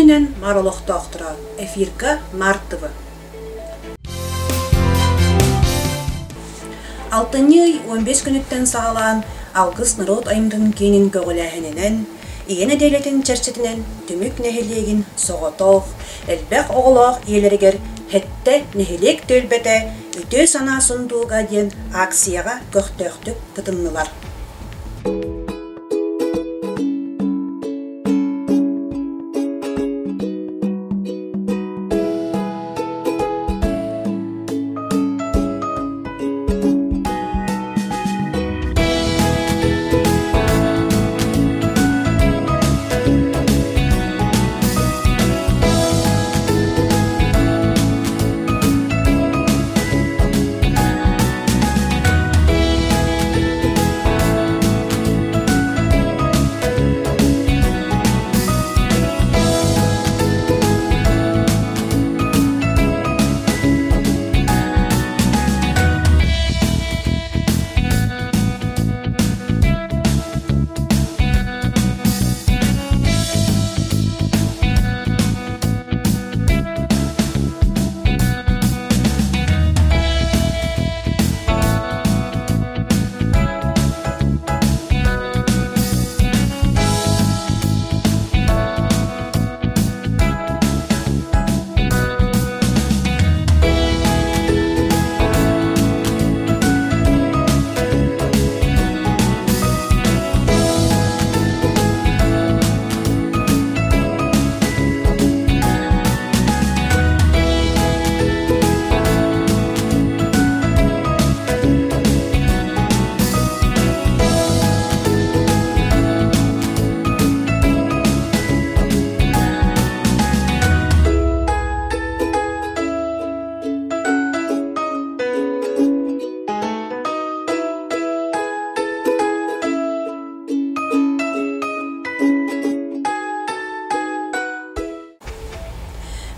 күнүнэн Маар олохтоохторо эфирга Маар ТВ. Алтынньы ый 15 күнүттэн саҕалаан Алгыс норуот айымньытын киинин көҕүлээһининэн Ийэ нэдиэлэтин чэрчитинэн Түмүк нэһилиэгин соҕотох, элбэх оҕолоох ийэлэригэр Сэттэ нэһилиэк түөлбэтэ Үтүө санаа сундууга диэн акцияҕа көхтөөхтүк кытыннылар.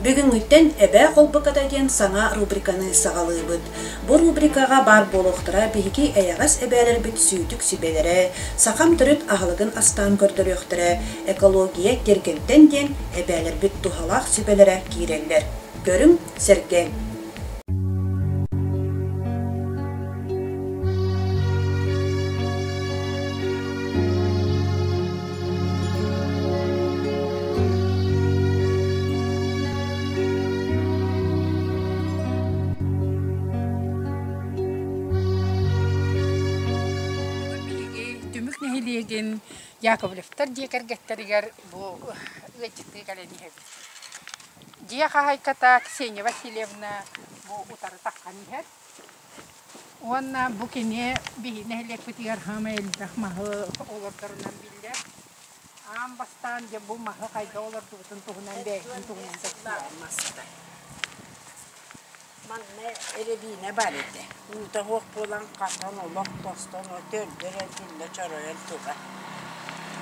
Бүгүҥҥүттэн Эбээ холбуката диэн саҥа рубриканы саҕалыыбыт. Бу рубрикаҕа баар буолуохтара биһиги эйэҕэс эбээлэрбит сүүтүк сүбэлэрэ, сахам төрүт аһылыгын астаан көрдөрүөхтэрэ, экология тиэргэнтэн диэн эбээлэрбит туһалаах сүбэлэрэ киирэллэр. Көрүҥ, сэргээҥ! Биһиги Түмүк нэһилиэгин Яковлевтар дьиэ кэргэттэригэр бу ыалдьыттыы кэлэн иһэбит. Дьиэ хаһаайката Ксения Васильевна бу утары таххан иһэр. Уонна бу кини биһиги нэһилиэкпитигэр хаамай элбэх маһы олордорунан биллэр. Аан бастаан дьэ бу маһы хайда олордубутун туһунан бэйэтин туһунан кэпсиэҕэ. Манна эрэбиинэ баар этэ. Уута суох буолан хатан олох тостон төрдө эрэ биллэ чоройон турар.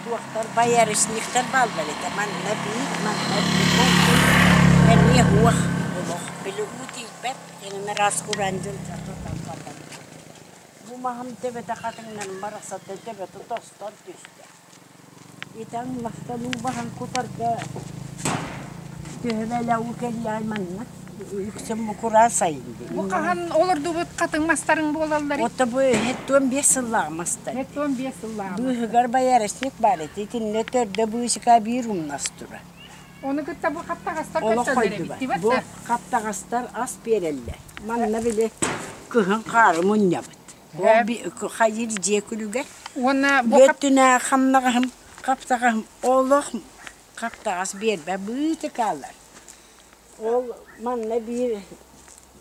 Туохтар боярышниктар бааллар этэ. Манна биир, манна биир. Эмиэ суох олох. Били уу тиийбэт. Эҥин араас кураан дьылдьа тутан хатан. Бу маһым төбөтө хатыҥнан барахсата төбөтө тостон түстэ. Итан махтан уу баһан кутарга төһө элэ уу кэллэҕэй манна үксүн бу кураа сайын дии. Бу хаһан олордубут хатыҥ мастарыҥ буолаллар? Ото бу 75 сыллаах мастар. 75 сыллаах. Быыһыгар боярышник баар этэ. Итиннэ төрдө быысыка биир умнас турар. Ону кытта бу хаптаҕастар Олох көстөллөр эбит хойдубат. дибэт Бу хаптаҕастар ас биэрэллэр. Манна били кыһын хаары мунньабыт. Ол хайыр дьиэ күлүгэр. Уонна бу Бүөттүнэ хамнаҕаһым, хаптаҕаһым олох хаптаҕас биэрбэ быытыкаалар. Ол манна биир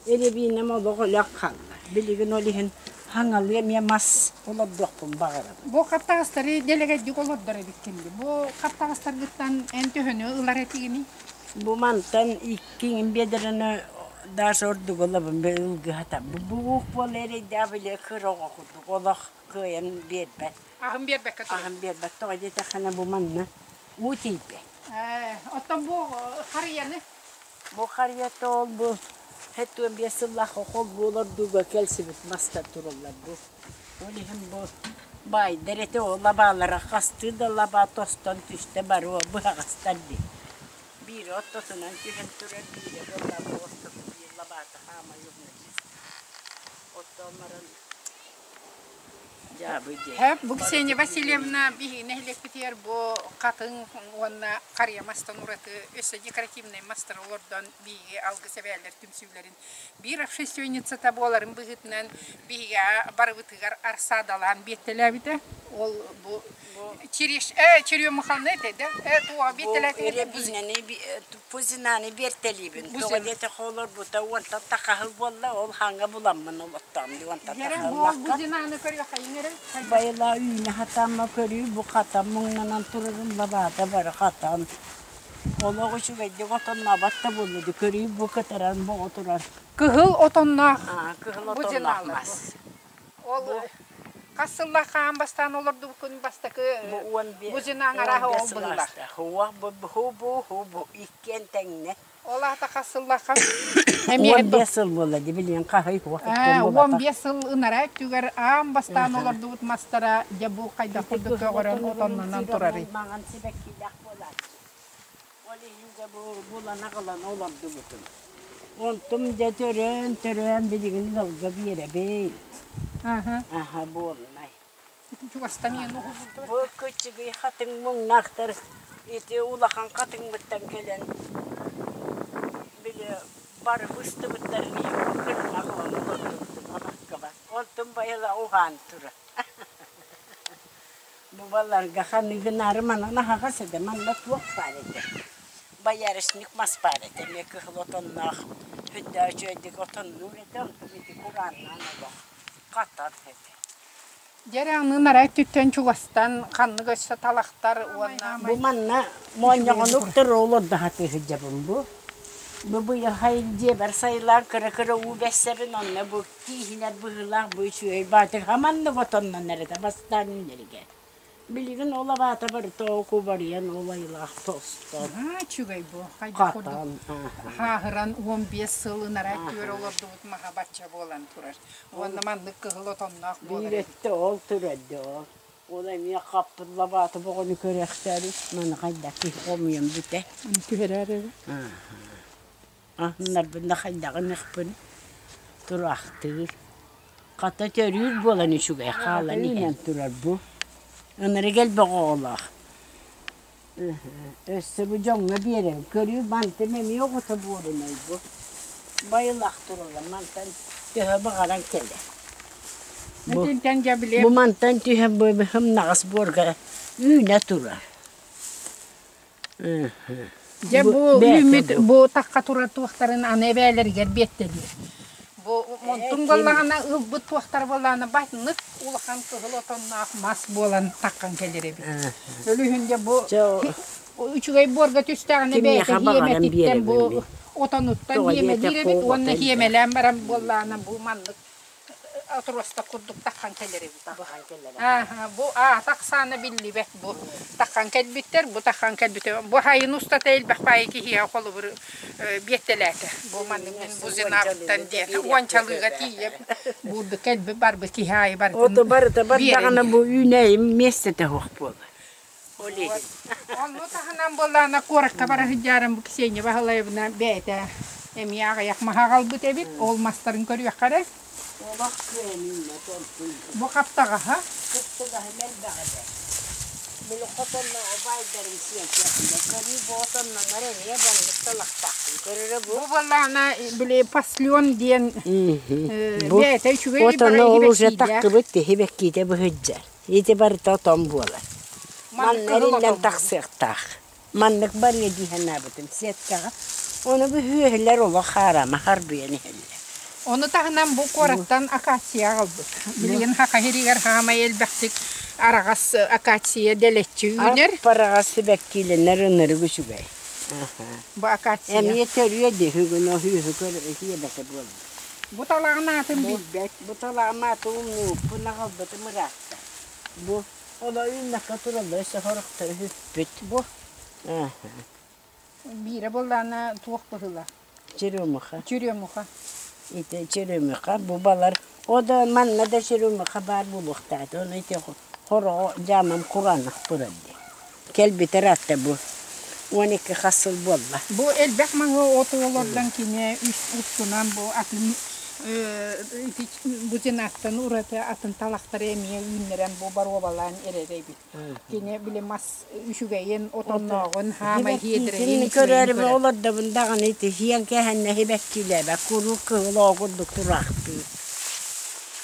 эрэбиинэм олох өлөх хаалла. Билигин ол иһин хаҥалыы эмиэ мас олордуохпун баҕарабын. Бу хаптаҕастары дэлэгэйдик олордор эбиккин дии. Бу хаптаҕастаргыттан эн төһөнү ылар этигиний? Бу мантан икки иҥин биэдэрэни даже ордук ылабын ылгыһатам. Бу уук буола эрэйдээх били кыра оҕо курдук олох кыайан биэрбэт. Аһын биэрбэккэ турар. Аһын биэрбэт. Тоҕо диэтэххинэ бу манна уу тиийбэт. Оттон бу харыйаны? Бу харыйата ол бу 75 сыллаах хохол олордууга кэлсибит мастар тураллар бу. Ол иһин бу баайдар этэ ол лабаалара хастыы да лабаа тостон түстэ барыа быһаҕастар дии. Биири ортотунан түһэн турар, биирэ буоллаҕына ортоту биир лабаата хаамай уһун Оттоон баран дьаабы диэн. Һэ, бу Ксения Васильевна биһиги нэһилиэкпитигэр бу хатыҥ уонна харыйа мастан ураты өссө декоративнай мастары олордон биһиги алгыс эбээлэр түмсүүлэрин биир общественницата буоларын быһыытынан биһиги барыбытыгар арсаадалаан биэттэлээбитэ. Ол бу череш, черемуханы этэ да, туоҕа Бу биэттэлээтиҥ рябинаны пузинаны биэртэлиибин. Тоҕо диэтэх олорбута уонтан тахаһыл буолла, ол хаҥа буламмын олоттоом дии уонтан Эрэ бу тахаллахха. бузинаны көрүөххэйиҥ эрэ. Байла үүнэ хатамма көрүү бу хатан муҥнанан турарын лабаата бары хатан. Олох үчүгэйдик отоннообот да буолла дии көрүү бу кытаран боҕо турар. Кыһыл отонноох Аа, кыһыл отонноох бузиналар мас. Ол хас сыллаах хаан бастаан олордубуккун бастакы Бу бузинаҥ уон арааһа биэс ол быһыылаах. сылаастаах. Хуах бу бу бу бу иккиэн тэҥнэ. Ол аата хас сыллаахха эмиэ 15 сыл буолла ди билигин хаһый хуох иккиэн уон буолбатах. биэс сыл ынараа өттүгэр аан бастаан олордубут мастара дьэ бу хайдах Ити курдук кыһыл көҕөрөн отону отоннонон ырымсыыр турарый? маҥан сибэккилээх буолааччы. Ол иһин дьэ бу булан аҕалан олордубутум. Онтум дьэ төрөөн-төрөөн билигин ыалга биэрэбин. Аха. Аха буолунай. Чугастан иэн уһулбут. Бу кыччыгый хатыҥ муҥнаахтар ити улахан хатыҥмыттан кэлэн били бары быстыбыттарын иһин кырмах ылан олордубутум абаккаба. Онтум байыла уһаан турар. Бу баларга ханыгынаары манан аһаҕас этэ, манна туох баар этэ? Боярышник мас баар этэ, эмиэ кыһыл отонноох, сүрдээх үчүгэйдик отоннуур этэ, онтум ити курааннаан олох хатан этэ. Дьэ аны нарай өттүттэн чугастан ханнык өссө талахтар уонна Бу манна моонньоҕону утары олордо сатыы сылдьабын бу. Бу быйыл дьиэбэр сайылаан кыра-кыра уу бэссэбин, онно бу тииһинэр быһыылаах бу үчүгэй баатыр хаманнык отоннон эрэ бастаан үүнэригэр. Билигин ол абаата барыта кубарыйан ол айылаах тостон. Наһаа үчүгэй бу. Хайдах курдук Хатан. хааһыран 15 сыл ынараа өттүгэр олордубут маһа бачча буолан турар. Уонна маннык кыһыл отонноох буолар Биир эбит. өттө ол турар ол. Ол эмиэ хаппыт лабаата боҕону көрөхтөрү маны хайдах киһи хомуйан бүтэ. Түһэрээр эбит. Аһыннарбын да хайдаҕын ыхпын тураахтыыр. Хата төрүүр буолан үчүгэй хаалан иһэн турар бу. Ынырык элбэх оҕолоох. Өссө бу дьоҥҥо биэрэн көрүү мантым эмиэ оҕото буолунай бу. Байылах тураллар мантан төһө баҕаран кэлэр. Бу, Итинтэн дьэ били бу мантан түһэн бу ымнаҕас буорга үүнэ турар. Дьэ бу үүммүт бу тахха турар туохтарын аны эбээлэригэр биэттэлиир. Бу онтун буоллаҕына ылбыт туохтара буоллаҕына батнык улахан кыһыл отонноох мас буолан таххан кэлэр эбит. Өлүһүн дьэ бу үчүгэй буорга түстэҕинэ бэйэтэ Кимиэхэ баҕаран хиэмэтиттэн бу биэрэбин мин. отонуттан Тоҕо хиэмэлиир диэтэх эбит уонна оҕото элбэх. хиэмэлээн баран буоллаҕына бу маннык отросток курдук таххан кэлэр эбит бу. Таххан кэлэр. Ааһа, бу аата ахсаана биллибэт бу. Таххан кэлбиттэр, бу таххан кэлбитэ. Бу хайын устата элбэх баайы киһиэхэ холобур биэттэлээтэ. Бу маннык мин Бузинабыттан диэн уончалыыга тиийэ буурду кэлбит барбыт киһи аайы барытын Ото барыта биэрэн бардаҕына бу үүнээйим миэстэтэ суох буолар. Ол иһин. Онну таһынан буоллаҕына куоракка бара сылдьарым бу Ксения Баһылаевна бэйэтэ эмиэ аҕыйах маһы аҕалбыт эбит. Ол мастарын көрүөххэ эрэ. Олох кыанынна тордун. Бу хаптаҕаһа. Кыттыгаһым элбэх этэ. Били хотоннооҕу баайдарым сиэн сиэхтэр. Көрүү бу отоннонор эмиэ баннык талахтаахпын. Көрөрө бу. Бу буоллаҕына били паслен диэн Бу бэйэтэ үчүгэй отоно баҕайы ол уже бэккиилээх. таккыбыт киһи бэккиитэ быһыддьар. Ити барыта отон буолар. Маннык Манна кыһыл эриллэн отон буолар. тахсыахтаах. Маннык барыа дии санаабытым сеткаҕа. Ону бу үөһүлэр олох хаарама харбыйан иһэллэр. Ону таһынан бу куораттан акация аҕалбыт. Билигин Саха сиригэр хаамай элбэхтик араҕас акация дэлэччи үүнэр. Ап-араҕас сибэккилэнэр ынырык үчүгэй. Бу акация. Эмиэ төрүө дии үһүгүн үһү көрө буолла. Бу талаҕын аатын Бу билбэт. бу талаҕым ааты умнубуппун аҕалбытым ыраатта. Бу оло үүммэккэ тураллар өссө сорохторо үһүппүт. Бу биирэ буоллаҕына туох быһыылаах? Черемуха. Черемуха. Ити черемуха бу балар о да манна да черемуха баар буолуохтаах ону ити хороҕо дьаамам кураанах турар дии. Кэлбитэ ыраатта бу. 12 хас сыл буолла. Бу элбэх маҥы оту олордон кини үс устунан бу атын бутинаттан ураты атын талахтары эмиэ үүннэрэн бу боруобалаан эрэр эбит. Кини били мас үчүгэйин, отоннооҕун, хаамай хиэдирэйин көрөөрү олордобун даҕаны ити хиэн кэһэннэ хибэккилээбэ куруук кыһыл оҕо курдук тураахтыыр.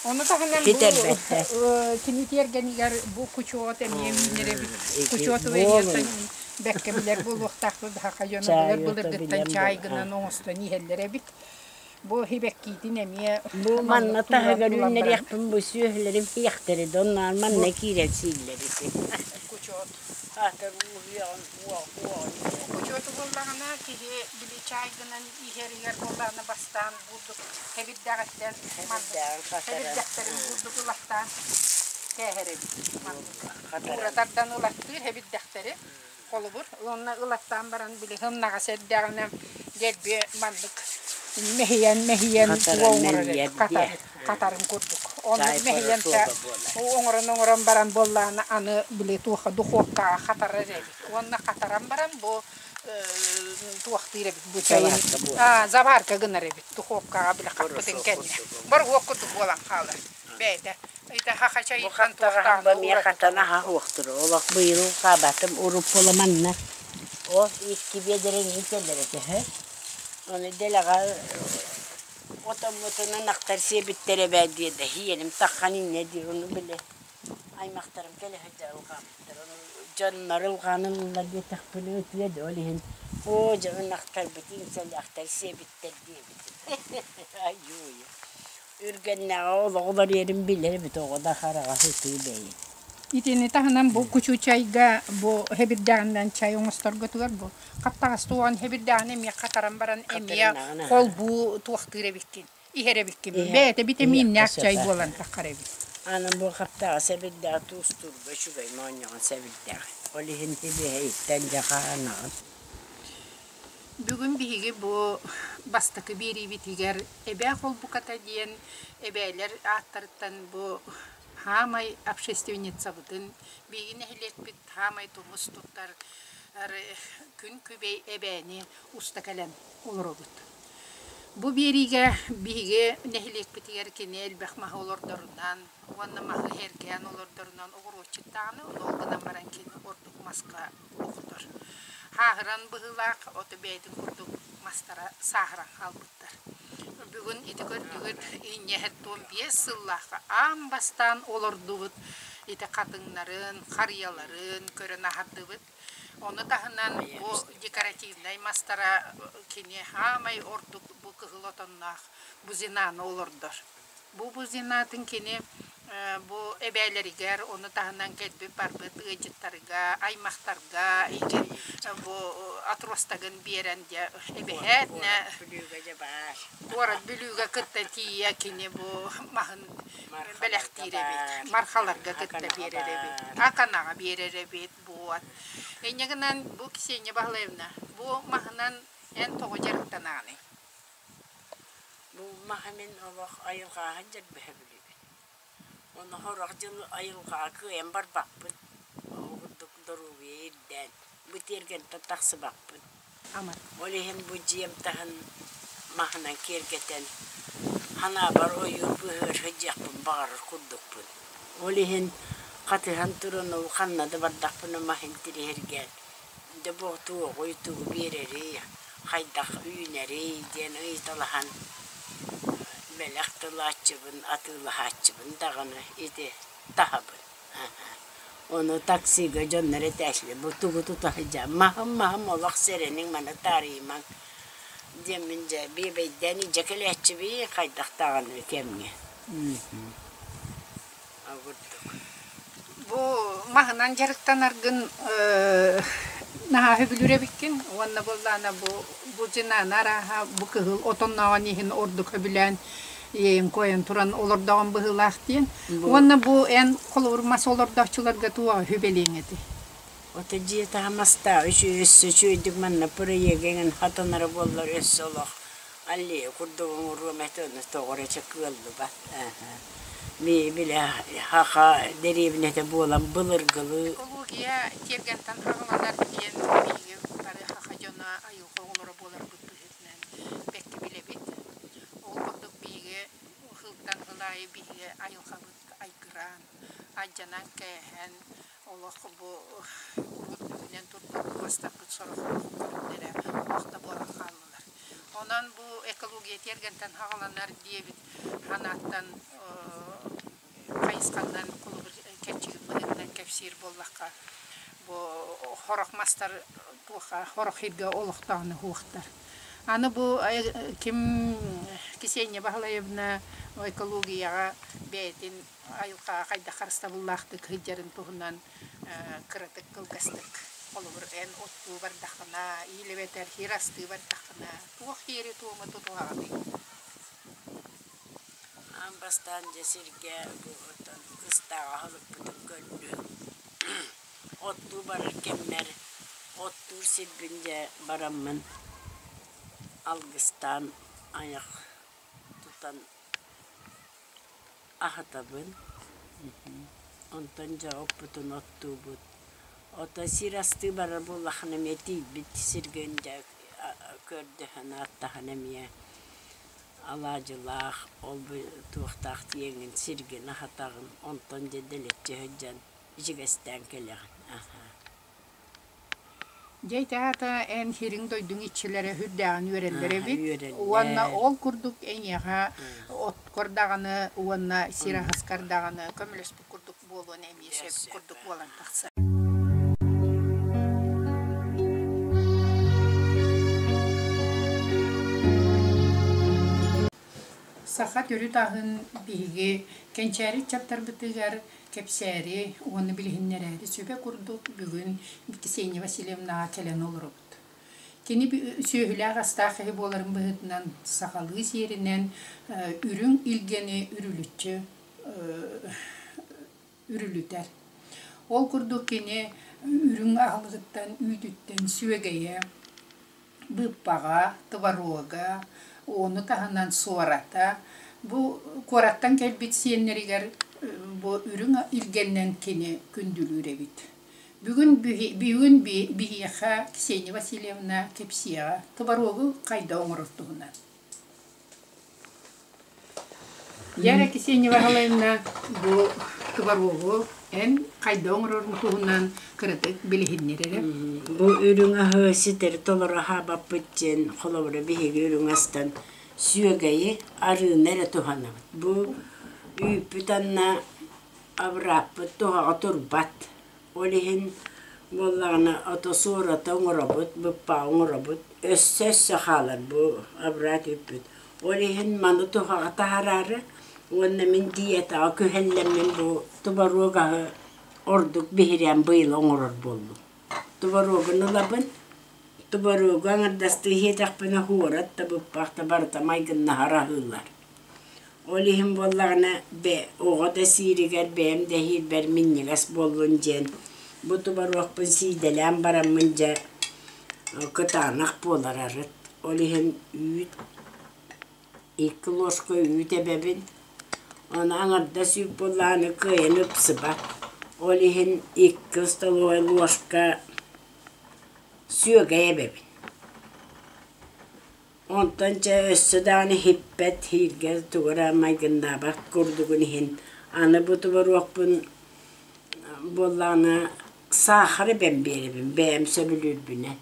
Ону таһынан бу кини тиэргэнигэр бу кучуот эмиэ үүнэр эбит. Кучуоту эриэттэн бэккэ билэр буолуохтаахпыт саха дьоно былыр былыргыттан чаай гынан оҥостон иһэллэр эбит. Бу хибэккиитин эмиэ Бу манна таһыгар үүннэриэхпин бу сүөһүлэрим сиэхтэрэ да оннооҕор манна киирэн сииллэр ити. Кучуот. Аатар ууһуйаҕын уоҕун Кучуоту буллаҕына киһи били чаай гынан иһэригэр буоллаҕына бастаан бурдук хэбирдэҕиттэн хэбирдэхтэрин бурдук ылаттаан кээһэр эбит. Уура тардан ылаттыыр хэбирдэхтэри холобур уонна ылаттаан баран били һымнаҕас эрдэҕинэ дэлби маннык мэһийэн мэһийэн оҥорор хатарын курдук оннук мэһийэн оҥорон оҥорон баран буоллаҕына аны били туохха духуопкаҕа хатарар эбит уонна хатаран баран бу туохтыыр эбит бу чайын заварка гынар эбит духуопкаҕа били хаппытын кэннэ боруок курдук буолан хаалар бэйэтэ Бу хаттаҕаһым ба эмиэ хатан аһа уохтур. Олох быйыл хаабатым уруп буола манна. Ол икки биэдэрэҥин кэлэр этэ үһү. Ону дэлэҕэ отоммутунан ахтар сиэбиттэр эбээ диэдэ. Иэним таххан инньэ диир. Ону били аймахтарым кэлэ сылдьар ылҕаабыттар. Ону дьоннор ылҕаан ыллылар диэтэхпинэ ытыа да ол иһин оо дьэ ынахтарбыт иҥсэлээхтэр сиэбиттэр диэбитим. Айуу Үргэннэҕэ олоҕу уларыйарын билэр эбит оҕо да хараҕа сытыы бэйи. Итини таһынан бу кучу чайга бу хэбирдэҕинэн чай оҥосторгутугар бу хаптаҕас туоҕун хэбирдэҕин эмиэ хатаран баран эмиэ холбуу туохтыыр эбиккин, иһэр эбиккин. Бэйэтэ битэмииннээх чай буолан таххар эбит. Аны бу хаптаҕас эбирдэҕэ туустуурга үчүгэй моонньоҕон сэбирдэҕэ. Ол иһин тибиэһэйиттэн дьэ хаһаанаҕын. Бүгүн биһиги бу бастакы биэриибитигэр Эбээ холбуката диэн эбээлэр ааттарыттан бу хаамай общественницабытын, биһиги нэһилиэкпит хаамай тумус туттар күн күбэй эбээни уста кэлэн олоробут. Бу биэриигэ биһиги нэһилиэкпитигэр кини элбэх маһы олордорунан уонна маһы эргээн олордорунан оҕуруотчуттааҕына, ол гынан баран кини ордук маска охтор. Хааһыран быһыылаах, ото бэйэтин курдук мастара сааһыран хаалбыттар. Бүгүн ити көрдүгүт инньэһэт 15 сыллаахха аан бастаан олордубут ити хатыҥнарын, харыйаларын көрөн аһардыбыт. Ону таһынан бу декоративнай мастара кини хаамай ордук бу кыһыл отонноох бузинаны олордор. Бу бузинатын кини бу эбээлэригэр, ону таһынан кэлбит барбыт ыалдьыттарга, аймахтарга игин бу отростагын биэрэн дьэ эбэһээтинэ куорат Бүлүүгэ кытта тиийэ кини бу маһын бэлэхтиир эбит, мархаларга кытта биэрэр эбит, аканаҕа биэрэр эбит буот. Инньэ гынан бу Ксения Баһылаевна бу маһынан эн тоҕо дьарыктанаҕыный? Бу маһы мин олох айылҕаҕа дьэрбэһэ билэбин. Ону сорох дьыл айылҕаҕа кыайан барбаппын. Ол курдук доруобуйа ирдээн, бу тиэргэнтэн тахсыбаппын. Ол иһин бу дьиэм таһын маһынан киэргэтэн, санаабар ойуур быыһыгар сылдьыахпын баҕарар курдукпун. Ол иһин хатыһан туран ол ханна да бардахпына маһын тириһиргээн Дьэ бу туоҕуй, тугу биэрэрий, хайдах үүнэрий диэн ыйыталаһан бэлэх тылааччыбын, атыылаһааччыбын даҕаны ити таһабын. Ону таксига дьоннор этээччилэр бу тугу тута сылдьаҕын, маһым маһым олох сэрэниҥ маны таарыйымаҥ диэммин дьэ биэбэйдээн илдьэ кэлээччибин хайдах даҕаны кэмҥэ. Бу маһынан дьарыктанаргын наһаа сөбүлүүр эбиккин уонна буоллаҕына бу бу дьынааны арааһа бу кыһыл отоннооҕун иһин ордук сөбүлээн иэйэн куойан туран олордоҕун быһыылаах диэн. Уонна бу эн холобур мас олордооччуларга туох сүбэлиэҥ этэй? Ото дьиэ таһа мастаах үчүгэй өссө үчүгэйдик манна проегы эҥин хатанара буоллар өссө олох аллея курдук оҥоруом этэ ону тоҕо эрэ чэ кыаллыбат били саха дэриэбинэтэ буолан былыргылыы Экология тиэргэнтэн хаҕыланар диэн биһиги бары айылҕа оҕолоро буоларбыт быһыытынан бэркэ билэбит. Ол курдук биһиги сылтан сыл аайы биһиги айылҕабыт айгыраан, алдьанан кээһэн, олох бу урут үүнэн турбут мастарбыт сорох көрүҥнэрэ олох да буолан хааллылар. Онон бу экология тиэргэнтэн саҕаланар диэбит санааттан хайысханнан холобур кэрчигин быһыытынан кэпсиир буоллахха, бу сорох мастар туохха сорох сиргэ олохтоону суохтар. Аны бу ким Ксения Баһылаевна экологияҕа бэйэтин айылҕаҕа хайдах харыстабыллаахтык сылдьарын туһунан кыратык кылгастык холобур эн оттуу бардаххына или эбэтэр сир астыы бардаххына туох сиэри-туому тутуһаҕыный? Аан бастаан дьэ сиргэ бу оттон кыстааҕы аһылыкпытын көрдүм. Оттуу барар кэммэр оттуур сирбин дьэ бараммын алгыстаан айах тутан аһатабын. Онтон дьэ оппутун оттуубут. Ото сир астыы барар буоллаххына эмиэ тиийбит сиргин дьэ көрдөһөн ааттаһан эмиэ алаадьылаах, ол-бу туохтаах тиэҥин, сиргин аһатаҕын, онтон дьэ дэлэччи сылдьан ичигэстээн кэлэҕин. Аһаа. Дьэ ити аата эн сириҥ дойдуҥ иччилэрэ сүрдээҕин үөрэллэр Аһа, эбит уонна үөрэллэр. ол курдук эйиэхэ откор даҕаны уонна сир аһыскар даҕаны көмөлөспүт курдук буолуон эмиэ Дьэ сөп сөп курдук буолан тахсар. Саха төрүт аһын биһиги кэнчээри ыччаттарбытыгар кэпсээри уонна билиһиннэрээри сүбэ курдук бүгүн Ксения Васильевнаҕа кэлэн олоробут. Кини сүөһүлээх-астаах киһи буоларын быһыытынан сахалыы сиэринэн үрүҥ илгэни үрүлүччү үрүлүтэр. Ол курдук кини үрүҥ аһылыгыттан, үүтүттэн сүөгэйэ, быыппаҕа, творога, ону таһынан суората бу куораттан кэлбит сиэннэригэр бу үрүҥ илгэннэн кини күндүлүүр эбит. Бүгүн бүгүн биһиэхэ Ксения Васильевна кэпсиэҕэ творогу хайда оҥорор туһунан. Яра Ксения Ваһалаевна бу творогу эн хайда оҥорорун туһунан кыратык билиһиннэр эрэ. Бу үрүҥ аһы ситэри толоро аһаабаппыт диэн холобура биһиги үрүҥ астан сүөгэйи, арыыны эрэ туһанабыт. Бу үүппүт анна абырааппыт туһаҕа турбат. Ол иһин буоллаҕына ото суората оҥоробут, быппаа оҥоробут, өссө-өссө хаалар бу абыраат үүппүт. Ол иһин маны туһаҕа таһаараары уонна мин диетаҕа күһэллэммин бу творог аһы ордук биһирээн быйыл оҥорор буоллум. Творогун ылабын, творогу аҥардастыы иһиэтэхпинэ хуорат да быппах да барыта майгыннаһар аһыылар. Ол иһин буоллаҕына оҕо да сииригэр бэйэм да иһиирбэр минньигэс буоллун диэн бу тубаруохпун сиидэлээн бараммын дьэ кытаанах буолар арыт. Ол иһин үүт икки ложка үүт эбэбин. Ону аҥардас үүт буоллаҕына кыайан ыпсыбат. Ол иһин икки столовай ложка сүөгэй эбэбин. Онтон чэ өссө даҕаны иһиппэт, иһииргэ тугу эрэ майгыннаабат курдугун иһин аны бу тубаруохпун буоллаҕына саахары эбэн биэрэбин бэйэм сөбүлүүрбүнэн.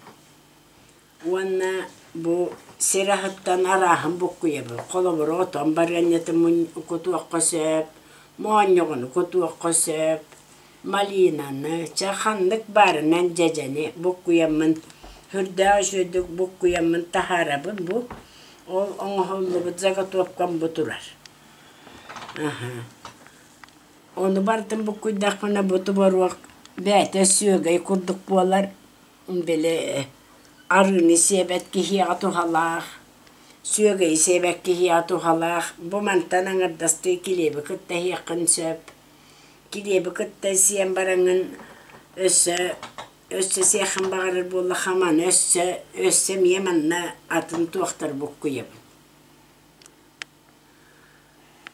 Уонна бу сир аһыттан арааһын буккуйабын. Холобура отон барыанньатын кутуохха сөп, моонньоҕону кутуохха сөп, малинаны, чэ ханнык баарынан дьэдьэни буккуйаммын, сүрдээх үчүгэйдик буккуйаммын таһаарабын бу. Ол оҥоһуллубут заготовкам бу турар. Аһа. Ону барытын буккуйдахпына бу творог бэйэтэ сүөгэй курдук буолар, били арыыны сиэбэт киһиэхэ туһалаах, сүөгэйи сиэбэт киһиэхэ туһалаах. Бу мантан аҥардастыы килиэби кытта иһиэххин сөп. Килиэби кытта сиэн бараҥҥын өссө өссө сиэххин баҕарар буоллахха маны өссө өссө эмиэ манна атын туохтары буккуйабын.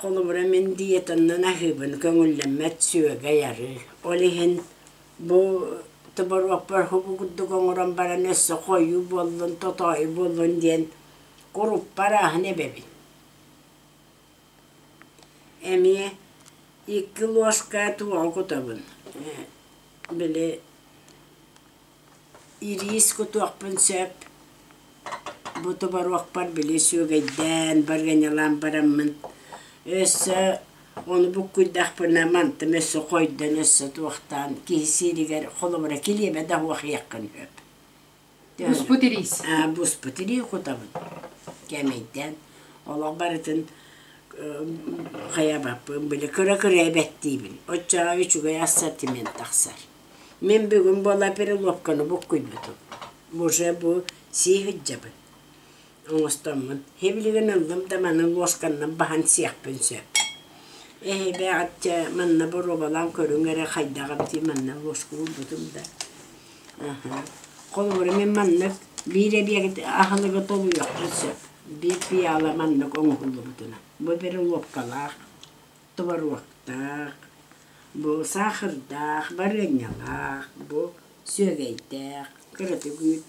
Холобура мин диетаннан аһыыбын көҥүллэммэт сүөгэй арыы. Ол иһин бу Тыборуокпар һубу курдук оҥорон баран өссө хойуу буоллун, тотоойу буоллун диэн куруппа арааһын эбэбин. Эмиэ икки ложка туоҕу кутабын, били ириис кутуохпун сөп. Бу туборуокпар били сүөгэйдээн, барыанньалаан бараммын өссө ону буккуйдахпына мантым өссө хойдон өссө туохтаан киһи сииригэр холобура килиэбэ да уохуйаххын сөп. Буспут ириис. Буспут ирии кутабын кээмэйдээн олох барытын хайабаппын били кыра-кыра эбэттиибин. Оччоҕо үчүгэй ассортимент тахсар. Мин бүгүн буола переловканы буккуйбутум. Уже бу сии сылдьабын. Оҥостоммун. Һибилигин ыллым да маны луосканнан баһан сиэхпин сөп. Эһэбээҕитчэ манна боруобалаан көрүҥ эрэ хайдах эбитий манна луоска уурбутум да. Холобура мин маннык биир эбиэт аһылыгы толуйуохпун сөп. Биир пиала маннык оҥоһуллубутунан. Бу переловкалаах творогтаах, бу саахардаах, барыанньалаах, бу сүөгэйдээх, кыратык үүт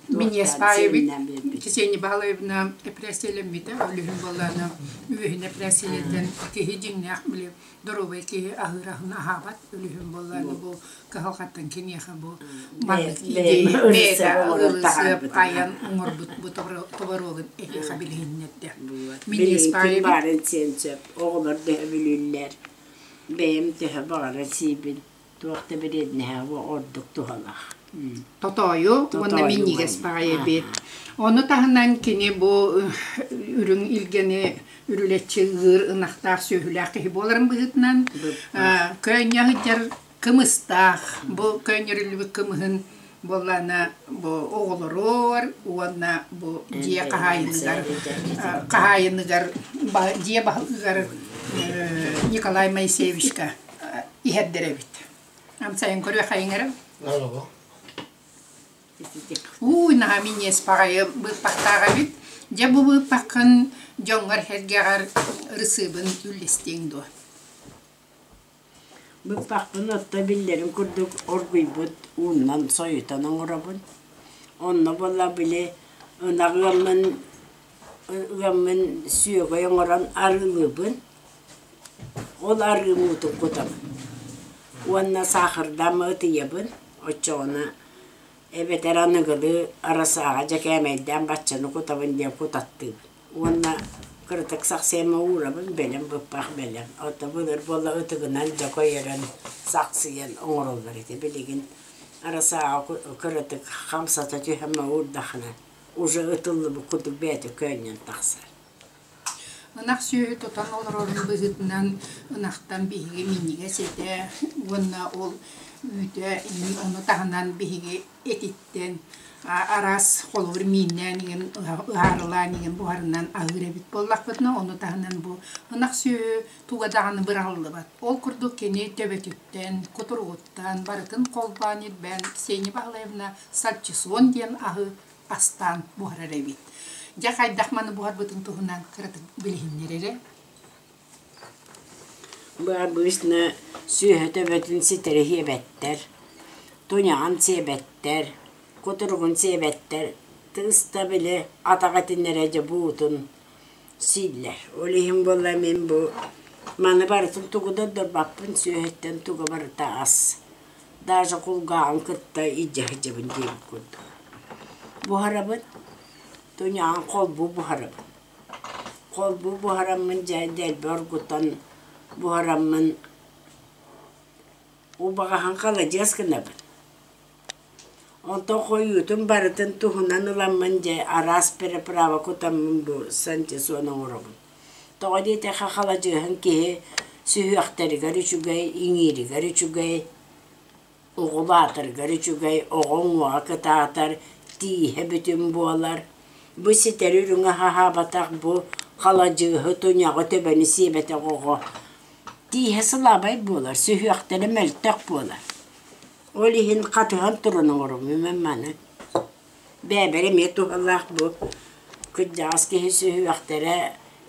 Минньиэс баайабыт Ксения Баалаевна эпэрээссийэлэммитэ, ол иһин буоллаҕына үөһүн эпэрээссийэлэтэн киһи дьиҥнээх били доруобай киһи аһыыр аһын аһаабат, ол иһин буоллаҕына бу кыһалҕаттан киниэхэ бу маннык идея бэйэтэ ырысыап айан оҥорбут бу творогун эһиэхэ билиһиннэрдэ. Минньиэс Билигин ким баайабыт баарын сиэн сөп, оҕолор төһө бүлүүллэр, бэйэм төһө баҕарар сиибин, туох да бириэдинэһэ ордук туһалаах. Тотоойу уонна Тотоойу минньигэс уонна баҕайы эбит. Ону таһынан кини бу үрүҥ илгэни үрүлэччи ыыр ынахтаах сүөһүлээх киһи буоларын быһыытынан быппах. көөнньө сылдьар кымыстаах. Бу көөнньөрүллүбүт кымыһын буоллаҕына бу оҕолоругар уонна бу дьиэ хаһаайыныгар хаһаайыныгар дьиэ баһылыгар Николай Моисеевичка иһэрдэр эбит. Амсайын көрүөххэйиҥ эрэ. Ууй, наһаа минньиэс баҕайы быыппахтаах эбит. Дьэ бу быыппаххын дьоҥҥор-сэргэҕэр ырысыыбын үллэстиэҥ дуо? Быыппахпын отто биллэрин курдук оргуйбут ууннан сойутан оҥоробун. Онно буолла били ынах ыаммын ыаммын сүөгэй оҥорон арыылыыбын. Ол арыым уутун кутабын уонна саахардаан ытыйабын, оччоҕуна эбэтэр аныгылыы арасааҕа дьэкээмэйдээн баччаны кутабын диэн кутаттыыбын уонна кыратык сахсыйама уурабын, бэлэм быппах бэлэм. Ото былыр буолла ытыгынан дьэ көйөрөн сахсыйан оҥороллор этэ. Билигин арасааҕа кыратык хамсата түһэн уурдахына уже ытыллыбыт курдук бэйэтэ көөнньөн тахсар. Ынах сүөһү тутан олорорун быһыытынан ынахтан биһиги минньигэс этэ уонна ол үүтэ ону таһынан биһиги этиттэн араас холобур мииннээн иҥин ыһаарылаан иҥин буһарынан аһыыр эбит буоллахпытына ону таһынан бу ынах сүөһү туга даҕаны быраҕыллыбат. Ол курдук кини төбөтүттэн, кутуругуттан барытын холбоон ирбээн Ксения Баһылаевна сальчисон диэн аһы астаан буһарар эбит. Дьэ хайдах маны буһарбытын туһунан кыратык билиһиннэр эрэ. Обычно сүөһү төбөтүн ситэри сиэбэттэр, туйаҕын сиэбэттэр, кутуругун сиэбэттэр, тыыста били атах этиннэрэ дьэ буутун сииллэр. Ол иһин буолла мин бу маны барытын тугу да ордорбаппын, сүөһүттэн туга барыта ас. Даже кулгааҕын кытта илдьэ сылдьабын диэбит курдук. Буһарабын, туйаҕын холбуу буһарабын. Холбуу буһараммын дьэ дэлби оргутан буһараммын убаҕаһын халадьыас гынабын. Онтон хойуутун барытын туһунан ыламмын дьэ араас переправа кутаммын бу сантисон оҥоробун. Тоҕо диэтэххэ халадьыаһын киһи сүһүөхтэригэр үчүгэй, иҥииригэр үчүгэй, оҕулаатарыгар үчүгэй, оҕо уҥуоҕа кытаатар, тииһэ бүтүн буолар. Бу ситэри үрүҥ аһаабатах бу халадьыаһы, туйаҕы, төбөнү сиэбэтэх оҕо тииһэ сылаабай буолар, сүһүөхтэрэ мөлтөх буолар. Ол иһин хатыһан туран оҥоробун мин маны. Бэйэбэр эмиэ туһалаах бу кырдьаҕас киһи сүһүөхтэрэ,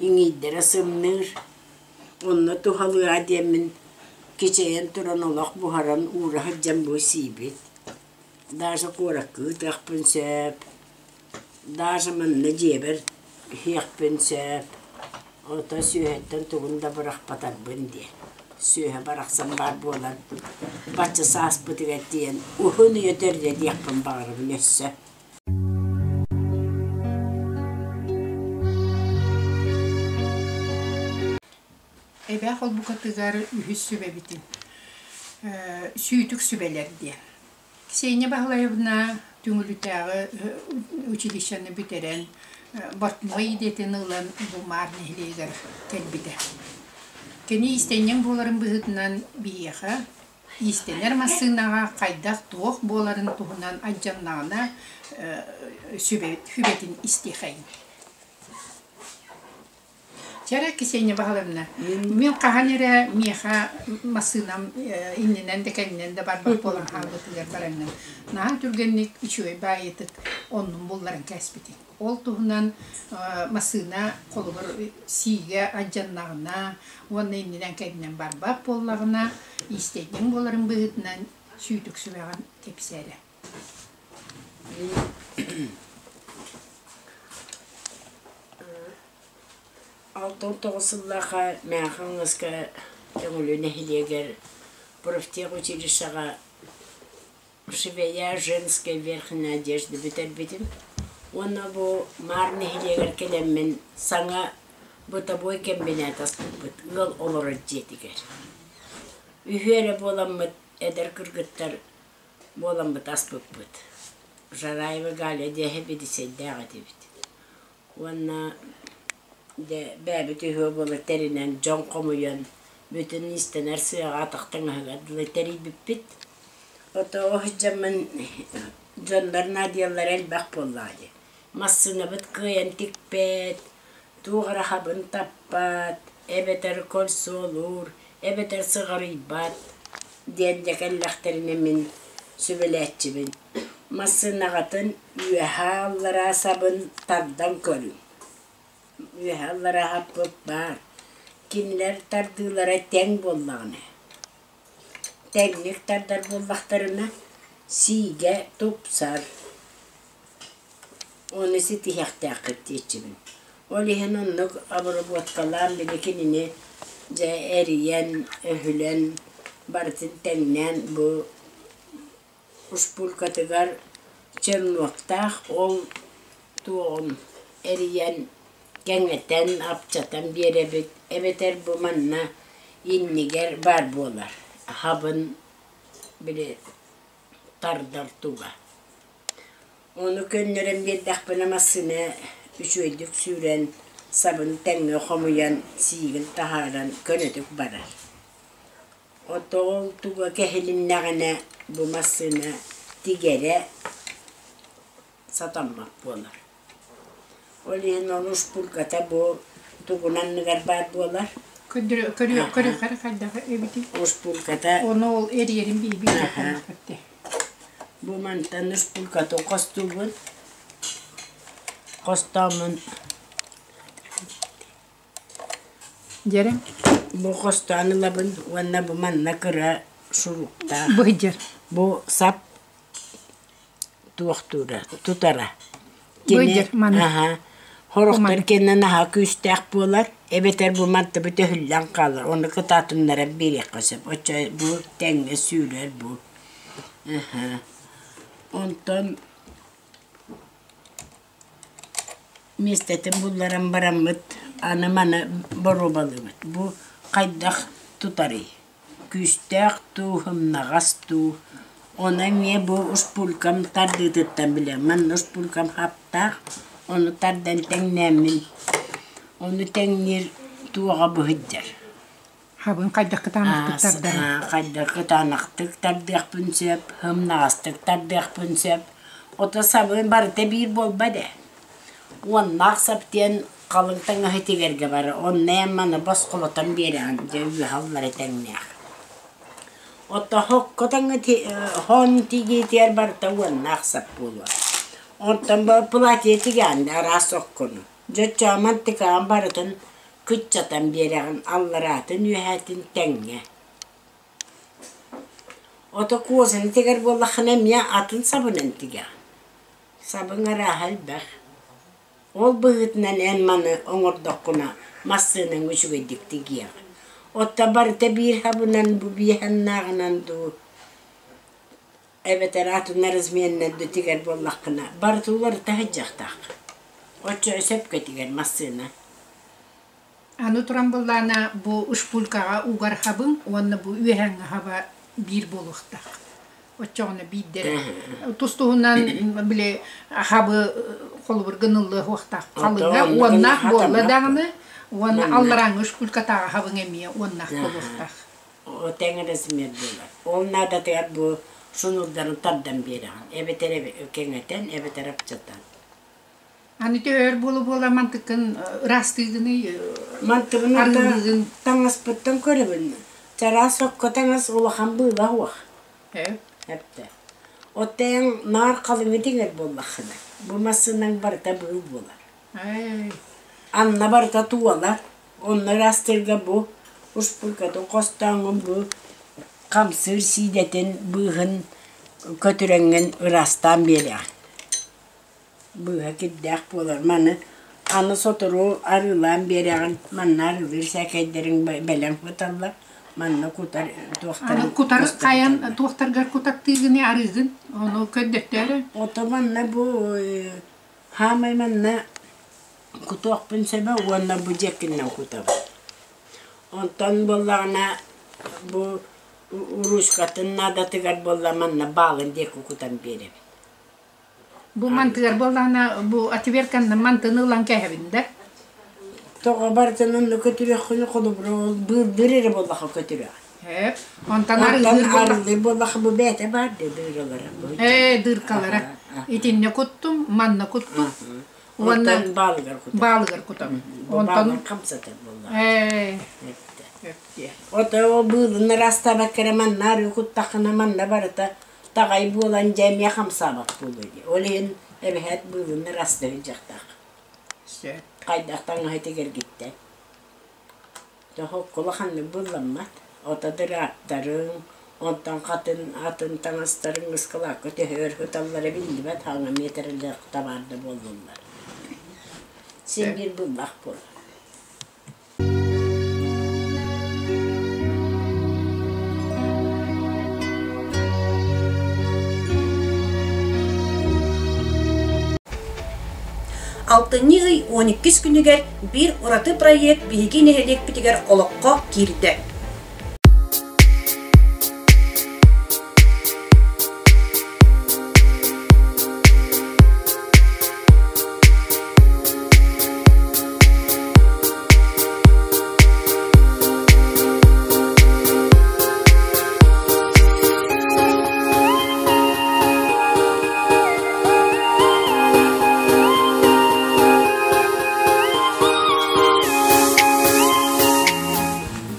иҥиирдэрэ сымныыр. Онно туһалыаҕа диэммин кичэйэн туран олох буһаран уура сылдьан бу сиибит. Даже куоракка ыытыахпын сөп, даже манна дьиэбэр иһиэхпин сөп. Ото сүөһэттэн тугун да бырахпатарбын диэн. Сүөһэ барахсан баар буолан, бачча сааспытыгар тиийэн уһун үйэ төрдө диэхпин баҕарабын өссө. Эбээ холбукатыгар үһүс сүбэбитин Сүүтүк сүбэлэр диэн. Ксения Баһылаевна Түҥүлүтээҕи училищены бүтэрэн портной идэтин ылан бу Маар нэһилиэгэр кэлбитэ. Кини иистэнньэҥ буоларын быһыытынан биһиэхэ иистэнэр массыынаҕа хайдах-туох буоларын туһунан алдьаннаҕына сүбэтин истиэхэйин. Чэ Ксения Павловна, мин хаһан эрэ миэхэ массыынам иннинэн да кэннинэн да барбат буолан хаалбытыгар бараҥҥын наһаа түргэнник үчүгэй баайытык оннун булларан кээспитиҥ. Ол туһунан массыына холобур сиигэ алдьаннаҕына уонна иннинэн кэннинэн барбат буоллаҕына иистэнньэҥ буоларын быһыытынан сүүтүк сүбэҕин кэпсээ эрэ. 69 сыллаахха Мэҥэ-Хаҥаласка Төҥүлү нэһилиэгэр профтех училищеҕа швея женской верхней одежды бүтэрбитим. Уонна бу Маар нэһилиэгэр кэлэммин саҥа бытовой кэмбинээт аспыппыт ыал олорор дьиэтигэр. Үһүө эрэ буоламмыт эдэр кыргыттар буоламмыт аспыппыт. Жараева Галя диэһэ бидисэйдээх этибит. Уонна дьэ бэйэбит үһүө буола тэринэн, дьон хомуйан, бүтүн иистэнэр сыаҕа атах таҥаһыгар дылы тэрийбиппит. Ото дьоммун дьоннор наадыйаллара элбэх буоллаҕа дии. Массыынабыт кыайан тикпэт, туох эрэ хабын таппат, эбэтэр кольцолуур, эбэтэр сыҕарыйбат диэн дьэ кэллэхтэринэ мин сүбэлээччибин. Массыынаҕытын үөһээ-аллараа сабын тардан көрүҥ. Үөһээ-аллараа саппыт баар. Кинилэр тардыылара тэҥ буоллаҕына, тэҥник тардар буоллахтарына, сиигэ тупсар. Ону ситиһиэхтээххит диэччибин. Ол иһин оннук обработкалаан били кинини дьэ эрийэн, өһүлэн, барытын тэҥнээн бу успууркатыгар чернуоктаах ол туоҕун эрийэн кэҥэтэн, апчатан биэрэбит эбэтэр бу манна иннигэр баар буолар хабын били тардар туга. Ону көннөрөн биэрдэхпинэ массыына үчүгэйдик сүүрэн, сабын тэҥҥэ хомуйан, сиигин таһааран көнөтүк барар. Оттон туга кэһилиннэҕинэ бу массыына тигэрэ сатаммат буолар. Ол иһин ол успургата бу тугун анныгар баар буолар. Көрүөххэ хайдах эбитий? Успургата Ону ол эрийэрин биһиги Бу мантан успургатын хостуубун. Хостооммун Дьэрэ. Бу хостоон ылабын уонна бу манна кыра суруктаах. Быдьар. Бу сап туохтуура, тутара. Кини аһа, хорохтор кэннэ наһаа күүстээх буолар, эбэтэр бу мантыбыт өһүллэн хаалар, ону кытаатыннаран биэриэххэ сөп. Оччо бу тэҥҥэ сүүрэр бу. Аһа. Онтон миэстэтин булларан бараммыт аны маны боруобалыыбыт. Бу хайдах тутарый? Күүстээх дуу, сымнаҕас дуу? Ону эмиэ бу успууркам тардыытыттан билэм. Манна успууркам хаптаах, ону тардан тэҥнээммин, ону тэҥниир туоҕа бу сылдьар. Хабын хайдах кытаанахтык тардарын? Хайдах кытаанахтык тардыахпын сөп, сымнаҕастык тардыахпын сөп. Ото сабын барыта биир буолбат ээ. Уоннаах сап диэн халыҥ таҥаһы тигэргэ барар. Онно эн маны босхолотон биэрэҕин, дьэ үөһэ-аллара тэҥнээх. Ото хокко таҥы хон тигиитигэр барыта уоннаах сап буолуо. Онтон бу платье тигэҕин да араас оккону. Дьэ оччоҕо тыкаҕын барытын кыччатан биэрэҕин, аллараатын үөһээтин тэҥҥэ. Ото козаны тигэр буоллаххына эмиэ атын сабынан тигэҕин. Сабыҥ арааһа элбэх. Ол быһыытынан эн маны оҥордоххуна массыынаҥ үчүгэйдик тигиэҕэ. Оттон барыта биир хабынан бу биэһэннааҕынан дуу эбэтэр атын разменынан дуу тигэр буоллаххына барыта уларыта сылдьыахтааххын. Оччо сөпкө тигэр массыына. Аны туран былаана бу шпулькаҕа угар хабыҥ уонна бу үөһээҥҥи хаба биир буолуохтаах. Оччоҕуна биирдэрэ. Тус-туһунан били хабы холобур гыныллыа суохтаах. Халыҥа уоннаах буолла даҕаны уонна алларааҥҥы шпулькатааҕы хабыҥ эмиэ уоннаах буолуохтаах. Тэҥ размер буолар. Ол наадатыгар бу шнурдарын тардан биэрэҕин. Эбэтэр кэҥэтэн, эбэтэр аччатан. Аны төһөр буола-буола мантыккын ыраастыыгыный, Мантыбын арыылыыгын? Таҥаспыттан көрөбүн. Чараас окко таҥас улахан быыла суох. Эптэ. Оттон наар халыҥы тиҥэр буоллаххына, бу массыынаҥ барыта быыл буолар. Анна барыта туолар. Онно ыраастыырга бу успуйкатын хостооҥҥун бу хамсыыр сиидэтин быыһын көтүрэҥҥин ыраастаан биэриэҕин. Быыһа кирдээх буолар. Маны аны сотору арыылаан биэрэҕин, манна арыылыыр сээкэйдэриҥ бэлэм сыталлар. Манна кутар туохтарын Аны кутар хайан туохтаргар кутаттыыгыный арыыгын? Ону көрдөттөөрө. Ото манна бу хаамай манна кутуохпун сөбө уонна бу дьиэккинэн кутабын. Онтон буоллаҕына бу уруучкатын наадатыгар буолла манна баалын диэки кутан биэрэбин. Бу мантыгар буоллаҕына бу отвертканнан мантыны ылан кээһэбин да? Тоҕо барытын онно көтүрүөххүнү холобура ол быырдыыр эрэ буоллахха көтүрүөх. Эп. Онтон арыылыыр буоллах. Арыылыыр буоллахха бу бэйэтэ баар дии дыралара. Ээ дыркалара. Итиннэ куттум, манна куттум. Уонна Онтон баалыгар кутам. Баалыгар кутам. Онтон хамсатар буоллаҕа. Ээ. Ото ол быылын ыраастаабакка эрэ манна арыы куттаххына манна барыта таҕай буолан дьэ эмиэ хамсаабат буолуо дии. Ол иһин эбэһээт быылын ыраастыы сылдьыахтаах. Сөп. Хайдах таҥаһы тигэргиттэн. Тоһоккула ханнык быылламмат. Ото дырааттарыҥ, онтон хатын атын таҥастарыҥ ыскылаакка төһө өр сыталлара биллибэт хаҥа миэтэрэлээх табаарда буоллуллар. Син биир быыллаах буолар. Алтынньы ый 12 күнүгэр биир ураты проект биһиги нэһилиэкпитигэр олоххо киирдэ.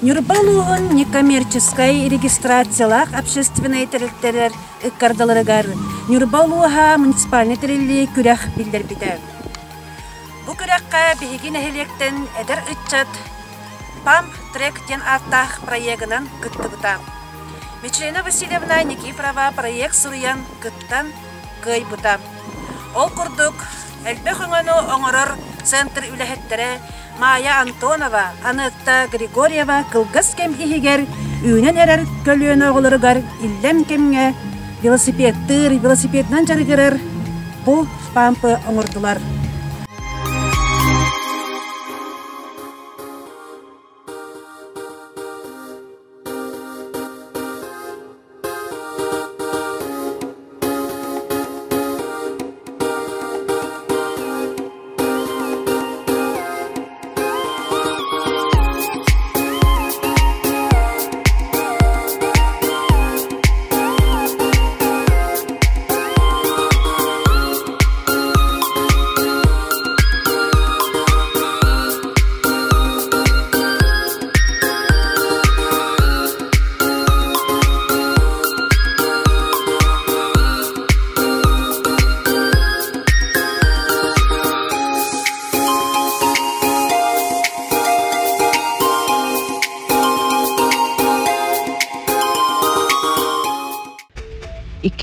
Ньурба улууһун некоммерческай регистрациялаах общественнай тэрилтэлэр ыккардаларыгар Ньурба улууһа муниципальнай тэриллии күрэх биллэрбитэ. Бу күрэххэ биһиги нэһилиэктэн эдэр ыччат Памп Трек диэн ааттаах проегынан кыттыбыта. Мичилина Васильевна Никифорова проект суруйан кыттан кыайбыта. Ол курдук, элбэх өҥөнү оҥорор центр үлэһиттэрэ Майя Антонова, Анетта Григорьева кылгас кэм иһигэр үүнэн эрэр көлүөнэ оҕолоругар иллэҥ кэмҥэ велосипедтыыр, велосипедынан дьарыгырар бу пампы оҥордулар.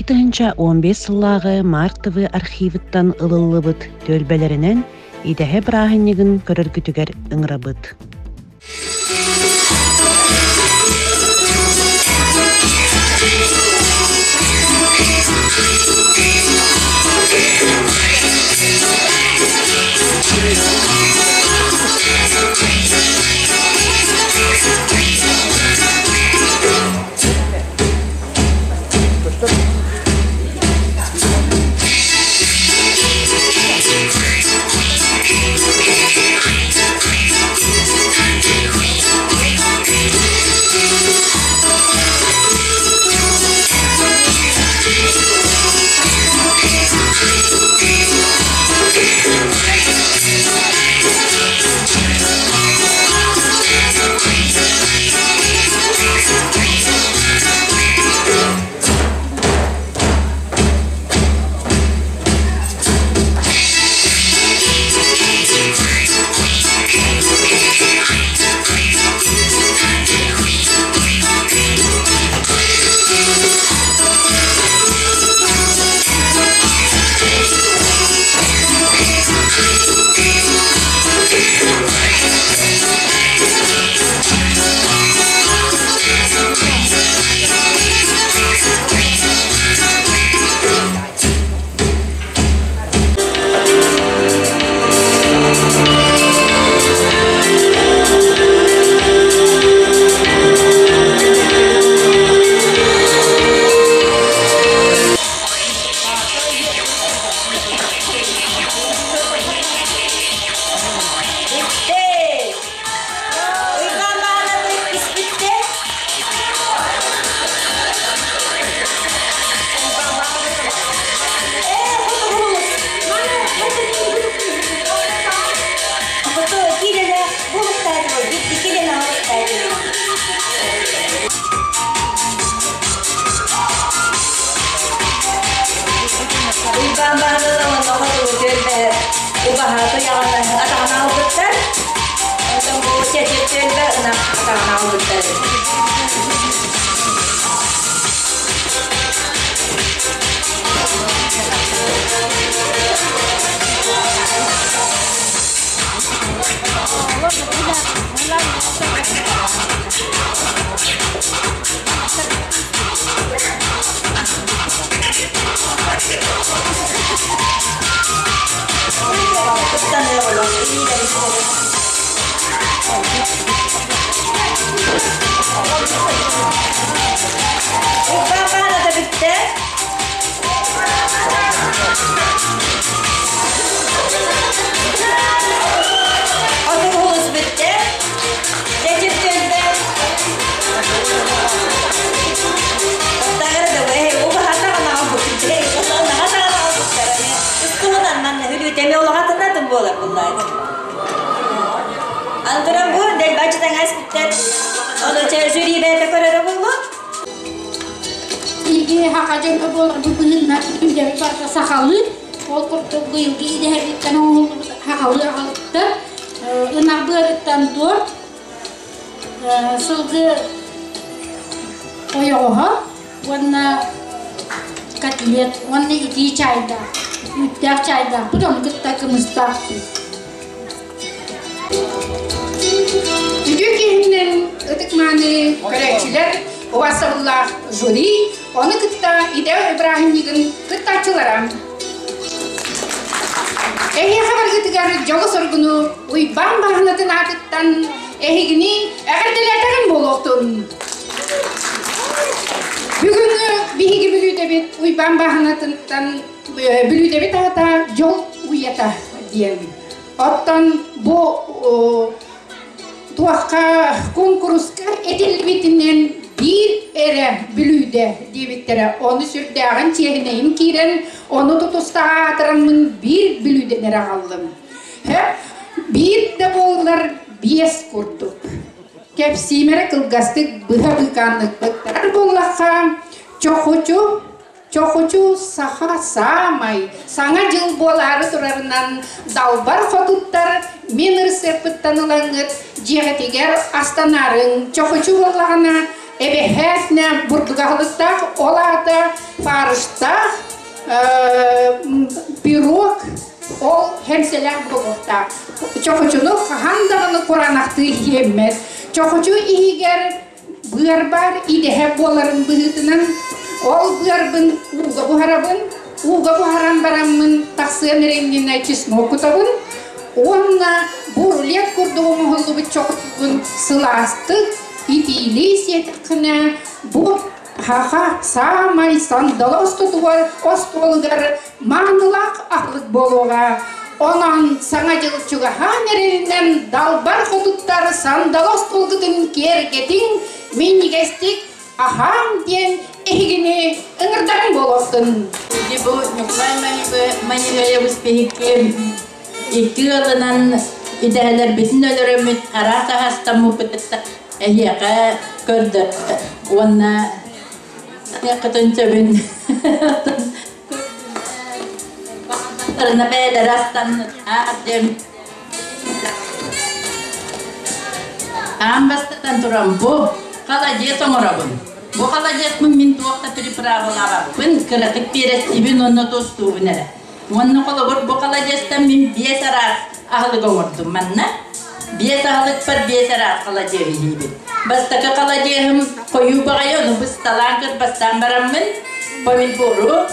2015 сыллааҕы Марк-ТВ архивыттан ылыллыбыт түөлбэлэринэн идэһэ бырааһынньыгын көрөргүтүгэр ыҥырабыт. Уйбаан баһылыга уонна хотугу убаһа туйаҕын атаҕын аҕалбыттар. Онтон бу чэчир түөлбэ ынах атаҕын аҕалбыттар. Уйбаан баһылыга бүттэ. Отугулус бүттэ. Чэчир түөлбэ. Антуран бу дэлбачы таҥас бүттэр. Ону жюри бэйэтэ көрөрө буолуо. Биһиги саха дьоно буоларбыт быһыытынан үлэбит барыта сахалыы. Ол курдук быйылгы идэһэбиттэн оҥоһуллубут сахалыы аҕалыктар. Ынах быарыттан торт, сылгы ойоҕоһо уонна котлет уонна итии чаайдаах, үүттээх чаайдаахпыт, ону кытта кымыстаах. Үтүө киһинэн ытык-мааны көрөөччүлэр, убастабыллаах жюри, ону кытта идэ бырааһынньыгын кыттааччылара. Эһиэхэ баргытыгар дьолу-соргуну Уйбаан бааһынатын аатыттан эһигини эҕэрдэлээтэҕим буолуохтун. Бүгүҥҥү биһиги бүлүүдэбит Уйбаан бааһынатыттан бүлүүдэбит аата дьол уйата диэн. Оттон бу туохха куонкуруска этиллибитинэн биир эрэ бүлүүдэ диэбиттэрэ. Ону сүрдээҕин чиэһинэйим киирэн, ону тутустаҕа аатыраммын биир бүлүүдэни эрэ аҕаллым. Биир да буоллар биэс курдук. Кэпсиим эрэ кылгастык быһа быыкааннык быктарар буоллахха, чохучу Чохучу саха саамай саҥа дьыл буолаары турарынан далбар хотуттар мин ырысыаппыттан ылаҥҥыт дьиэҕитигэр астанаарыҥ. Чохучу буоллаҕына Эбэһээтинэ бурдук аһылыктаах, ол аата фарштаах пирог ол хэмсэлээх буолуохтаах. Чохочуну хаһан даҕаны кураанахтыы иһиэммэт. Чохочу иһигэр быар баар идэһэ буоларын быһыытынан ол быарбын ууга буһарабын, ууга буһаран бараммын тахсыам эрэ иннинэ чеснок кутабын уонна бу рулет курдук оҥоһуллубут чохочугун сылаастык итиилии сиэтэххинэ бу хаха саамай сандалы остотугар остуолугар маанылаах аһылык буолуоҕа. Онон Саҥа дьыл чугаһаан эрэринэн далбар хотуттар сандалы остуолгутун киэргэтиҥ, минньигэстик аһааҥ диэн эһигини ыҥырдарым буолуохтун. Ити бу Ньукулай Маньыгаевич биһикки икки ыалынан идэһэлэрбитин өлөрөммүт араас аһастаммыппытыттан эһиэхэ көрдөр уонна кытын сөбүн бэйэлэрэ астан диэн аан бастатан туран бу холодец оҥоробун. Бу холодецпын мин туох да приправалаабаппын, кыратык перецтиибин уонна тустуубун эрэ. Уонна холобур бу холодецтан мин биэс араас аһылык оҥордум манна. Биэс аһылыкпар биэс араас холодеһы иһиибин. Бастакы холодеһым хойуу баҕайы, ону бысталаан кырбастаан бараммын помидору,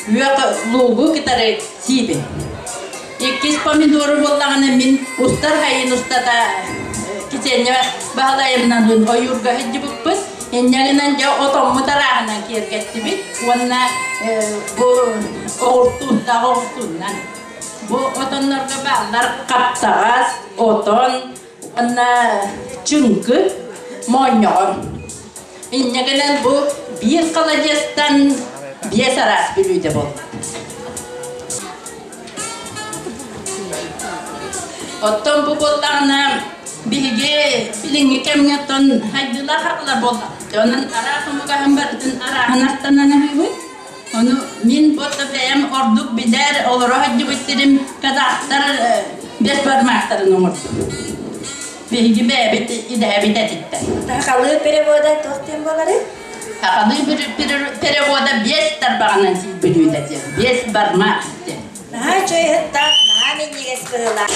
күөх луугу кытары сиибин. Иккис помидору буоллаҕына мин устар хайын устата кисиэнньэ баһылайымнан ойуурга сылдьыбыппыт. Инньэ гынан дьэ отоммут арааһынан киэргэттибит уонна бу оҕуртууннаах оҕуртууннан. Бу отоннорго бааллар хаптаҕас, отон уонна чыҥкы, моонньоҕон. Инньэ гынан бу биир холодецтан биэс араас бүлүүдэ буолла. Оттон бу буоллаҕына биһиги билиҥҥи кэмҥэ оттон хайдыылаах аҕалар буоллахпыт. Онон араас омук аһын барытын арааһын астанан аһыыбыт. Ону мин бу бэйэм ордук билэр, олоро сылдьыбыт сирим казахтар бешбармактарын оҥордум. Биһиги бэйэбит идэһэбит этиттэн. Сахалыы перевода туох диэн буоларый? Сахалыы перевода биэс тарбаҕынан сиир диэн. Биэс бармак диэн. Наһаа үчүгэй ыһыктаах, наһаа минньигэс быһыылаах.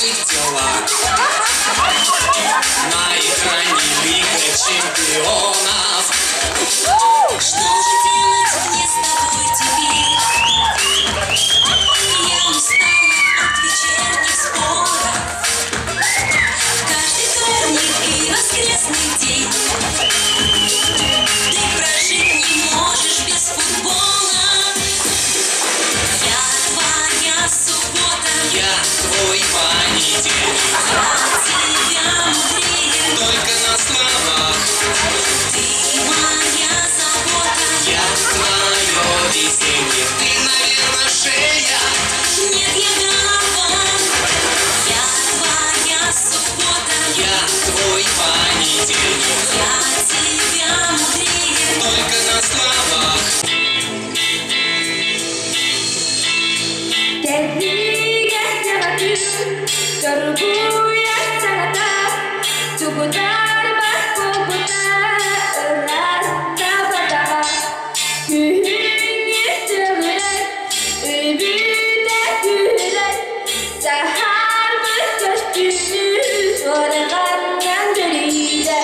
Деловых делах. На экране Лига чемпионов. Что же делать мне с тобой теперь? Я устала от вечерних споров. Каждый вторник и воскресный день ты прожить не можешь без футбола. Я твоя суббота. Я твой понедельник. Я тебя мудрее. Только на словах. Ты моя забота. Я твое веселье. Ты, наверное, шея. Нет, я голова. Я твоя суббота. Я твой понедельник. Я тебя мудрее. Только на словах. Кэллиэгэ Чоргуйар саҥата, чугуйар буолбута ыраатта бадаҕа. Күһүҥҥү чөмүрэр, үбүтэ күүрэр, саһарбыт көстүүнү суорҕанынан бүрүйдэ.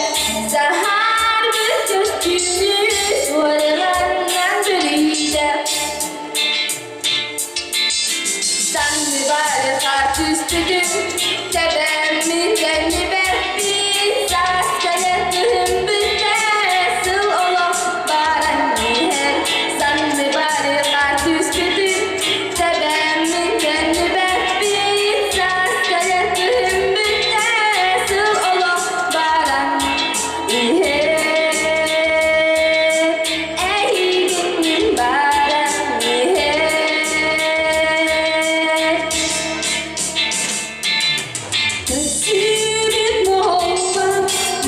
Саһарбыт көстүүнү суорҕанынан бүрүйдэ. Санныбар хаар түспүтүн, тэбэммин төннүбэппин, саас кэлэр кыһын бүттэ, сыл олох баран иһэр. Санныбар хаар түспүтүн, тэбэммин төннүбэппин, саас кэлэр кыһын бүттэ, сыл олох баран иһэр. Эйигин баран иһэр. Көстүбүт моһоллор,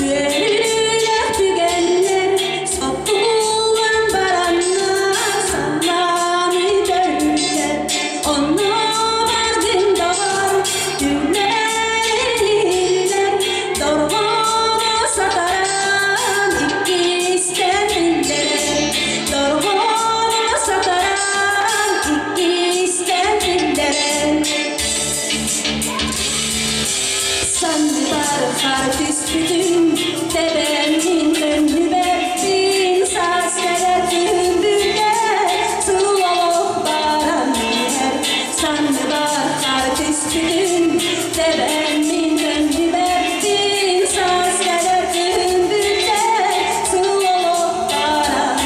үөрүүлээх түгэннэр, сотуллан бараннар, санааны төрүттэр. Онно бардын доҕор, түннэр иһиллэр, дорҕооно сатаран иккистэн биллэрэр. Дорҕооно сатаран иккистэн биллэрэр. Санныбар хаар түспүтүн, тэбэммин төннүбэппин, саас кэлэр кыһын бүттэ, сыл олох баран иһэр. Санныбар хаар түспүтүн, тэбэммин төннүбэппин, саас кэлэр кыһын бүттэ, сыл олох баран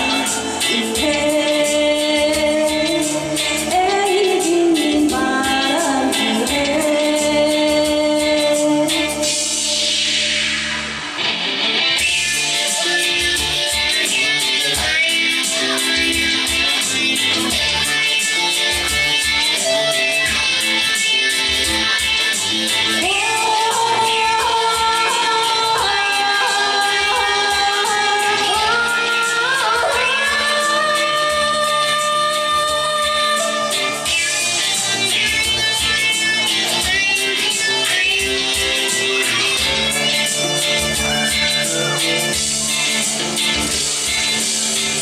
иһэр. Эйигин баран иһэр.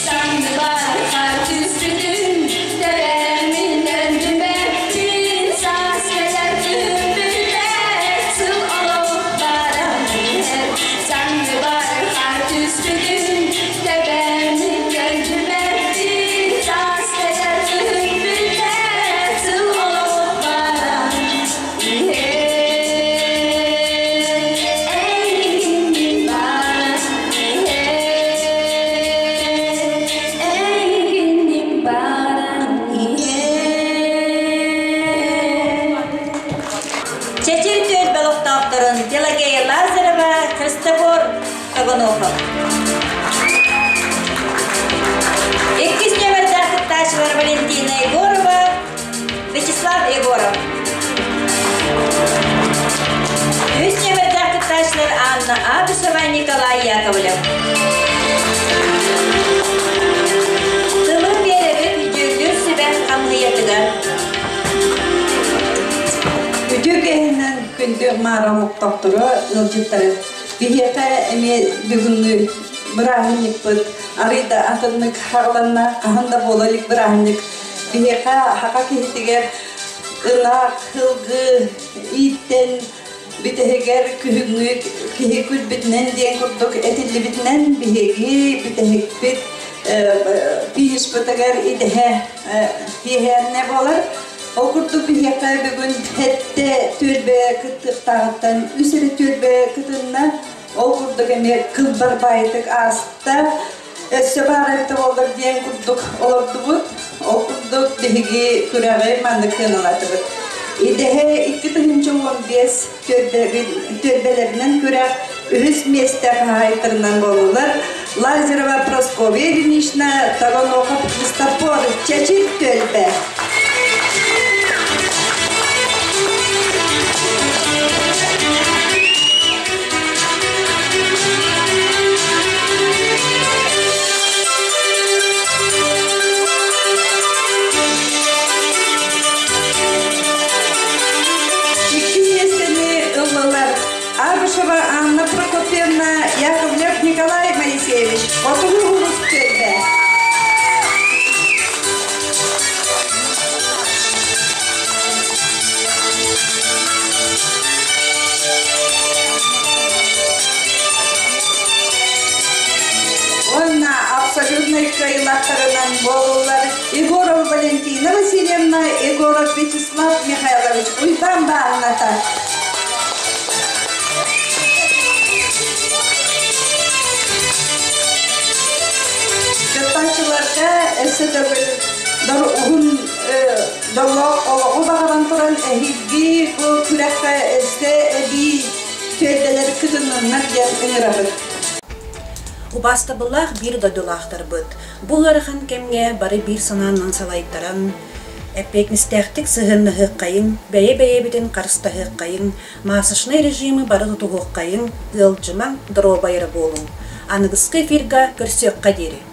Санныбар хаар түспүтүн, тэбэммин төннүбэппин, саас кэлэр кыһын бүттэ, сыл олох баран иһэр. Санныбар хаар түспүтүн, тэбэммин төннүбэппин, саас кэлэр кыһын бүттэ, сыл олох баран иһэр. Эйигин баран иһэр. Эйигин баран иһэр. Чэчир түөлбэ олохтоохторун Пелагея Лазарева, Христофор Тогонохов. Иккис нүөмэрдээх кыттааччылар Валентина Егорова, Вячеслав Егоров. Үс нүөмэрдээх кыттааччылар Анна Абышева, Николай Яковлев. Тылы биэрэбит дьүүллүүр сүбэ хамыыһыйатыгар. Үтүө киэһэнэн күндү Маара олохтоохторо, ыалдьыттары. Биһиэхэ эмиэ бүгүҥҥү бырааһынньыкпыт арыый да атыннык хаҕыланна, хаһан да буола илик бырааһынньык. Биһиэхэ саха киһитигэр ынах, сылгы ииттэн бүтэн, бүтэһигэр күһүҥҥү киһи күлбүтүнэн диэн курдук этиллибитинэн биһиги бүтэһикпит финишпытыгар идэһэ киэһээннэ буолар. Ол курдук биһиэхэ бүгүн сэттэ түөлбэ кыттыахтааҕыттан үс эрэ түөлбэ кытынна. Ол курдук эмиэ кылбар баайытык ааста. Өссө баар эбитэ буоллар диэн курдук олордубут. Ол курдук биһиги күрэҕи маннык сыаналаатыбыт. Идэһэ 2015 түөлбэлэринэн күрэх үһүс миэстэ хаһаайыттарынан буоллулар. Лазарева Прасковья Ильинична, Таганохов Христофор, Чэчир түөлбэ. Икки миэстэни ыллылар Абышева Анна Прокопьевна, Яковлев Николай Моисеевич, Хотугу улус түөлбэ. Уонна абсолютнай кыайыылаахтарынан буоллулар Егорова Валентина Васильевна, Егоров Вячеслав Михайлович, Уйбаан Бааһыната. Кыттааччыларга өссө төгүл уһун дьоллоох олоҕу баҕаран туран эһиги бу күрэххэ өссө эбии түөлбэлэр кытынныннар диэн ыҥырабыт. Убаастабыллаах биир дойдулаахтарбыт, бу ыарахан кэмҥэ бары биир санаанан салайтаран, эппиэтинэстээхтик сыһыаннаһыаххайыҥ, бэйэ-бэйэбитин харыстаһыаххайыҥ, масочнай режими бары тутуһуоххайыҥ, ыалдьымаҥ, доруобай эрэ буолуҥ. Аныгыскы эфирга көрсүөххэ диэри!